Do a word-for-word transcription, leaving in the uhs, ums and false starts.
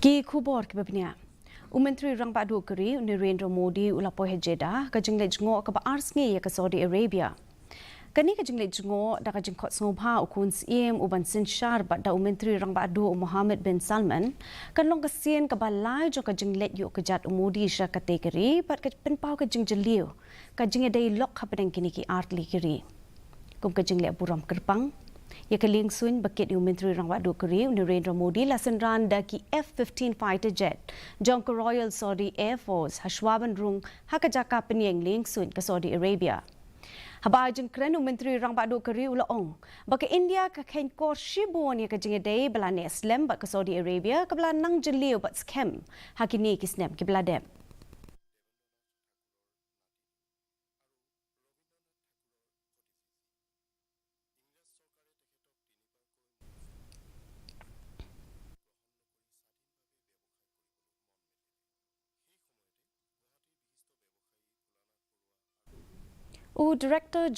Ki khubor kiba bniah. U Myntri Rangbah Duh ka ri u Narendra Modi u la poi ha Jeddah ka jingleit jngoh kaba ar sngi ïa ka Saudi Arabia. Kane ka jingleit jngoh da ka jingkhot sngewbha u khun syiem u ban synshar bad da u Myntri Rangbah Duh u Mohammed bin Salman, kan long ka sien kaba lai jong ka jingleit ïuh ka jait u Modi sha katei ka ri bad ka pynpaw ka jingjylliew ka jingïadei lok hapdeng kine ki artylli ki ri. Kum ka jingleh burom kyrpang ïa ka liengsuiñ ba kit ïa u Myntri Rangbah Duh ka ri u Narendra Modi la synran da ki F fifteen fighter jet jong ka Royal Saudi Air Force ha shuwa ban rung ha ka jaka pynïeng liengsuiñ ka Saudi Arabia. Haba ai jingkren u Myntri Rangbah Duh ka ri u la ong ba ka India ka kheiñ kor shibun ïa ka jingïadei ba la neh slem bad ka Saudi Arabia kaba la nang jylliew bad skhem ha kine ki snem kiba la dep. U Director General